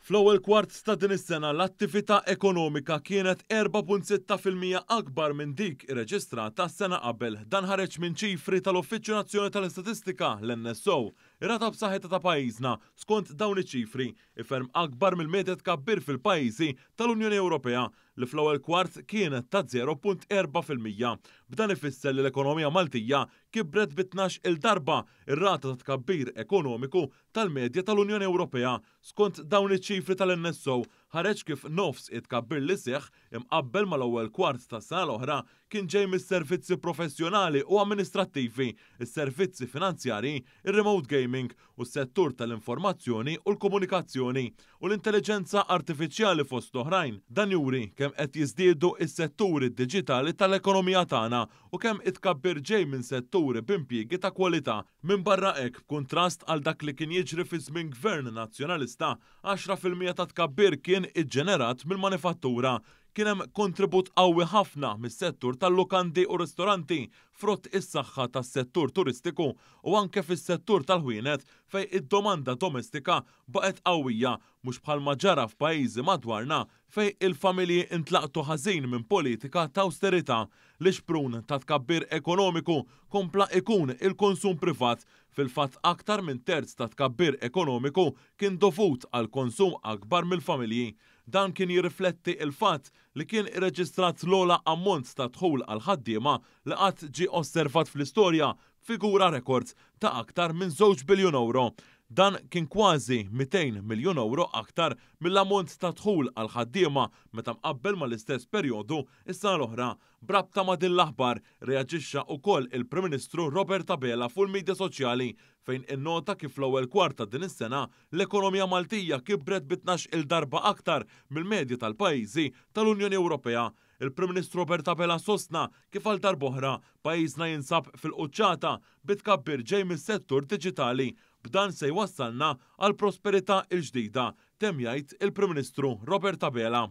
Fl-ewwel kwart ta' din is-sena l-attività ekonomika kienet 4.6% akbar minn dik irreġistrata sena qabel. Dan ħareġ minn ċifri tal-Uffiċċju Nazzjonali tal-Istatistika, l-NSO. Ir-rata b'saħħitha ta' pajjiżna, skont dawn iċ-ċifri, hi ferm akbar mill-medja tkabbir fil-pajjiżi tal-Unjoni Ewropea li fl-ewwel kwart kienet ta' 0.4%. B'dan ifisser li l-ekonomija Maltija kibret bi 12-il darba r-rata ta' tkabbir ekonomiku tal-medja tal-Unjoni Ewropea. Skont dawn iċ-ċifri tal-NSO, ħareġ kif nofs it-tkabbir li seħħ imqabbel mal-ewwel kwart tas-sena l-oħra kien ġej mis-servizzi professjonali u amministrattivi, is-servizzi finanzjarji, ir-remote gaming u s-settur tal-informazzjoni u l-komunikazzjoni u l-intelliġenza artifiċjali fost oħrajn. Dan juri kemm qed jiżdiedu s-setturi diġitali tal-ekonomija tagħna u kemm it-tkabbir ġej minn setturi b'impjiegi ta' kwalità. Minbarra hekk, b'kuntrast għal dak li kien jiġri fi żmien Gvern Nazzjonalista, 10% tat-tkabbir kien iġġenerat mill-manifattura. Kien hemm kontribut qawwi ħafna mis-settur tal-lukandi u ristoranti frott is-saħħa tas-settur turistiku u anke fis-settur tal-ħwienet fejn id-domanda domestika baqgħet qawwija mhux bħalma ġara f'pajjiżi madwarna fejn il-familji ntlaqtu ħażin minn politika t'awsterità. L-ixprun ta' tkabbir ekonomiku kompla ikun il-konsum privat. Fil-fatt aktar minn terz tat-tkabbir ekonomiku kien dovut għal konsum akbar mill-familji. Dan kien jirrifletti l-fatt li kien irreġistrat l-ogħla ammont ta' dħul għall-ħaddiema li qatt ġie osservat fl-istorja b'figura rekord ta' aktar minn żewġ biljun ewro. Dan kien kważi 200 miljun ewro aktar mill-ammont ta' dħul għall-ħaddiema meta mqabbel mal-istess perjodu s-sena l-oħra. B'rabta ma' din l-aħbar, reaġixxa wkoll il-Prim Ministru Robert Abela fuq il-midja soċjali fejn innota kif fl-ewwel kwart ta' din is-sena l-ekonomija Maltija kibret bi 12-il darba aktar mill-medja tal-pajjiżi tal-Unjoni Ewropea. Il-Prim Ministru Robert Abela sostna kif għal darb'oħra pajjiżna jinsab fil-quċċata bi tkabbir ġej mis-settur diġitali. B'dan se jwassalna għall-prosperità l-ġdida, temm jgħid il-Prim Ministru Robert Abela.